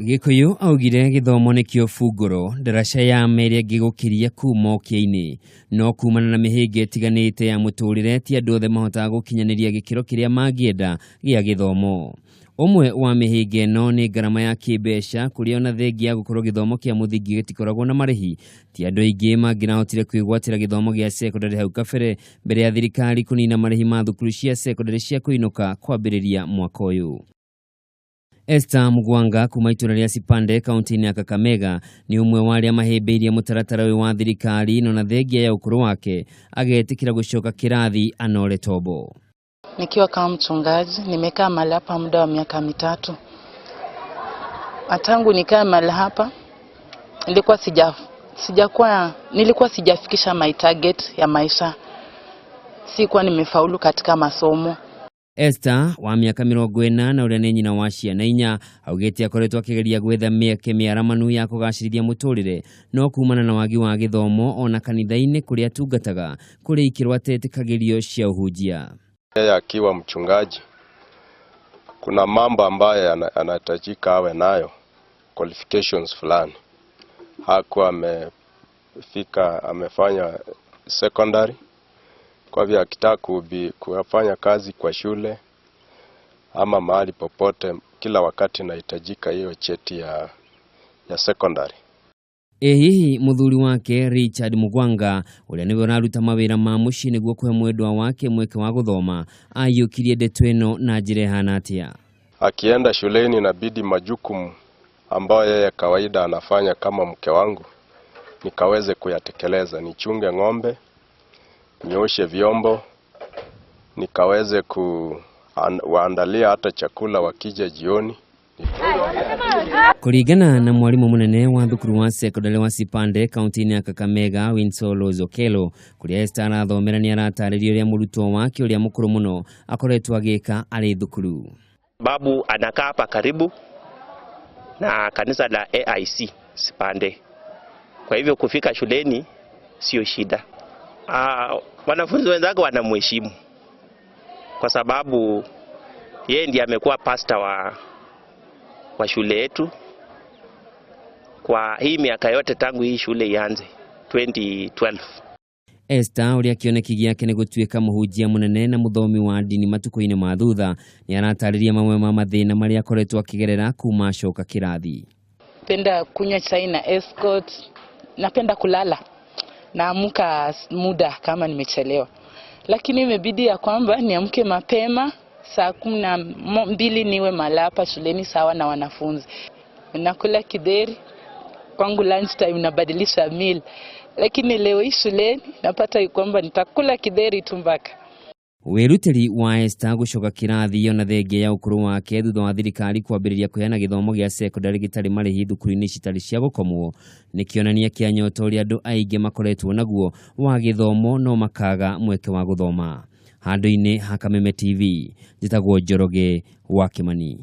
Gikuyu augire gĩthomo nĩkĩo bungũro ndaraca ya ma ĩrĩa ĩngĩgũkĩria kuma ũkĩa-inĩ, no kumana na mĩhĩnga ĩtiganĩte ya mũtũrĩre ti andũ othe mahotaga gũkinyanĩria gĩkĩro kĩrĩa mangĩenda gĩa gĩthomo. Ũmwe wa mĩhĩnga ĩno nĩ ngarama ya kĩmbeca, kũrĩa ona thengia ya gũkorwo gĩthomo kĩa mũthingi gĩtikoragwo na marĩhi, ti andũ aingĩ mangĩrahotire kwĩgwatĩra gĩthomo gĩa cekondarĩ hau kabere mbere ya thirikari kũnina marĩhi ma thukuru cia cekondarĩ cia kũinũka kwambĩrĩria mwaka ũyũ. Esther Mugwanga kuma itũra rĩa Sipande, kaunti-inĩ ya Kakamega, nĩ ũmwe wa arĩa mahĩmbĩirie mũtaratara ũyũ wa thirikari, no na thengia ya ũkũrũ wake agetĩkĩra gũcoka kĩrathi anore tombo. Nikiwa kama mchungaji nimekaa mahali hapa muda wa miaka 3. Tangu nikae mahali hapa nilikuwa sijafikisha my target ya maisha. Sikuwa nimefaulu katika masomo. Esther wa mĩaka 40 na ũrĩa nĩ nyina wa ciana 4 augĩte akoretwo akĩgeria gwetha mĩeke mĩaramanu ya kũgacĩrithia mũtũrĩre, no kumana na wagi wa gĩthomo ona kanitha-inĩ kũrĩa atungataga kũrĩ ikĩro atetĩkagĩrio cia ũhunjia. Yeye akiwa mchungaji, kuna mambo ambayo anahitajika awe nayo, qualifications fulani. Hakuwa amefika, amefanya secondary, kwa hivyo akitaka kufanya kazi kwa shule ama mahali popote, kila wakati inahitajika hiyo cheti ya secondary. Ĩ hihi mũthuri wake Richard Mugwanga, ũrĩa nĩwe ũraruta mawĩra ma mũciĩ nĩguo kũhe mwendwa wake mweke wa gũthoma, aiyũkirie ndeto ĩno na njĩra ĩhana atĩa? Akienda shuleni inabidi majukumu ambayo yeye kawaida anafanya kama mke wangu nikaweze kuyatekeleza, nichunge ng'ombe, nioshe vyombo, nikaweze kuwaandalia hata chakula wakija jioni. Kũringana na mwarimũ mũnene wa thukuru wa sekondari wa Sipande, kaunti-inĩ ya Kakamega, Winsolo Zokelo, kũrĩa Esther arathomera, nĩ aratarĩria ũrĩa mũrutwo wake ũrĩa mũkũrũ mũno akoretwo agĩka arĩ thukuru. Babu anakaa hapa karibu na kanisa la AIC Sipande, kwa hivyo kufika shuleni sio shida. Wanafunzi wenzake wanamheshimu kwa sababu yeye ndiye amekuwa pasta wa shule yetu kwa hii miaka yote tangu hii shule ianze 2012. Esther, ũrĩa kĩoneki gĩake nĩ gũtuĩka mũhunjia mũnene na mũthomi wa ndini matukũ-inĩ ma thutha, nĩ aratarĩria mamwe ma mathĩna marĩa akoretwo akĩgerera kuma acoka kĩrathi. Napenda kunywa chai na escort, napenda kulala, naamka muda kama nimechelewa, lakini imebidi ya kwamba niamke mapema saa 12 niwe mahali hapa shuleni sawa na wanafunzi. Nakula kideri kwangu lunch time nabadilisha meal, lakini leo hii shuleni napata kwamba nitakula kideri tu mpaka. Wĩrutĩri wa Esther gũcoka kĩrathi ona thengia ya ũkũrũ wake thutha wa thirikari kwambĩrĩria kũheana gĩthomo gĩa cekondarĩ gĩtarĩ marĩhi thukuru-inĩ citarĩ cia gũkomwo nĩ kĩonania kĩa nyota ũrĩa andũ aingĩ makoretwo naguo wa gĩthomo no makaga mweke wa gũthoma. Handũ-inĩ ha Kameme TV, njĩtagwo Njoroge wa Kĩmani.